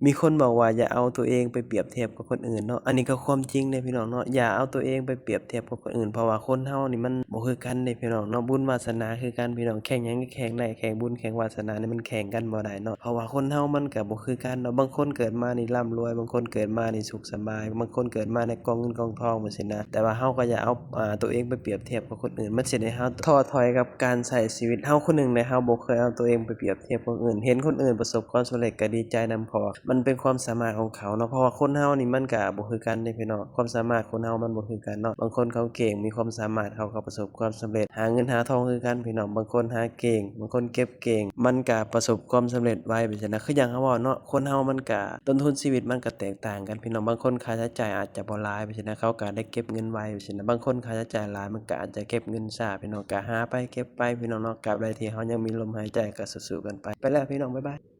ມີຄົນບອກວ່າ ຢ່າເອົາຕົວເອງໄປປຽບທຽບກັບຄົນອື່ນເນາະ. ອັນນີ້ກໍຄວາມຈິງເດ້ພີ່ນ້ອງເນາະ, ຢ່າເອົາຕົວເອງໄປປຽບທຽບກັບຄົນອື່ນ ເພາະວ່າຄົນເຮົານີ້ມັນບໍ່ຄືກັນເດ້ພີ່ນ້ອງເນາະ. ບຸນວາສະໜາຄືກັນພີ່ນ້ອງ, ແຂ່ງຫຍັງກໍແຂ່ງໄດ້, ແຂ່ງບຸນແຂ່ງວາສະໜານີ້ມັນແຂ່ງກັນບໍ່ໄດ້ເນາະ. ເພາະວ່າຄົນເຮົາມັນກໍບໍ່ຄືກັນເນາະ, ບາງຄົນເກີດມານີ້ລ່ຳລວຍ, ບາງຄົນເກີດມານີ້ສຸກສະບາຍ, ບາງຄົນເກີດມາໃນກອງເງິນກອງທອງ ແຕ່ວ່າເຮົາກໍຢ່າເອົາ ອາ ຕົວເອງໄປປຽບທຽບກັບຄົນອື່ນ, ມັນຊິເຮັດໃຫ້ເຮົາທໍ້ຖອຍກັບການໃຊ້ຊີວິດ. ເຮົາຄົນໜຶ່ງເນຍ ເຮົາບໍ່ເຄີຍເອົາຕົວເອງໄປປຽບທຽບກັບຄົນອື່ນ, ເຫັນຄົນອື່ນປະສົບຄວາມສຳເລັດກໍດີໃຈນຳ, ເພາະວ່າມັນເປັນຄວາມສາມາດຂອງເຂົາເນາະ. ເພາະວ່າຄົນເຮົານີ້ມັນກໍບໍ່ຄືກັນເດ້ພີ່ນ້ອງ, ຄວາມສາມາດຄົນເຮົາມັນບໍ່ຄືກັນເນາະ. ບາງຄົນເຂົາເກັ່ງ ມີຄວາມສາມາດ ເຂົາກໍປະສົບຄວາມສຳເລັດ, ຫາເງິນຫາທອງຄືກັນພີ່ນ້ອງ. ບາງຄົນຫາເກັ່ງ, ບາງຄົນເກັບເກັ່ງ ມັນກະປະສົບຄວາມສຳເລັດໄວ ແບບຊີ້ນະ. ຄືຢ່າງເຮົາເວົ້າເນາະ, ຄົນເຮົາມັນກະ ຕົ້ນທຶນຊີວິດມັນກະແຕກຕ່າງກັນພີ່ນ້ອງ. ບາງຄົນຄ່າໃຊ້ຈ່າຍອາດຈະບໍ່ຫຼາຍ ແບບຊີ້ນະ, ເຂົາກະໄດ້ເກັບເງິນໄວ ແບບຊີ້ນະ. ບາງຄົນຄ່າໃຊ້ຈ່າຍຫຼາຍ ມັນກະອາດຈະເກັບເງິນຊ້າພີ່ນ້ອງ. ກະຫາໄປເກັບໄປພີ່ນ້ອງເນາະ, ຕາບໃດທີ່ເຮົາຍັງມີລົມຫາຍໃຈ ກະສູ້ໆກັນໄປ. ໄປແລ້ວພີ່ນ້ອງ, ບາຍບາຍ.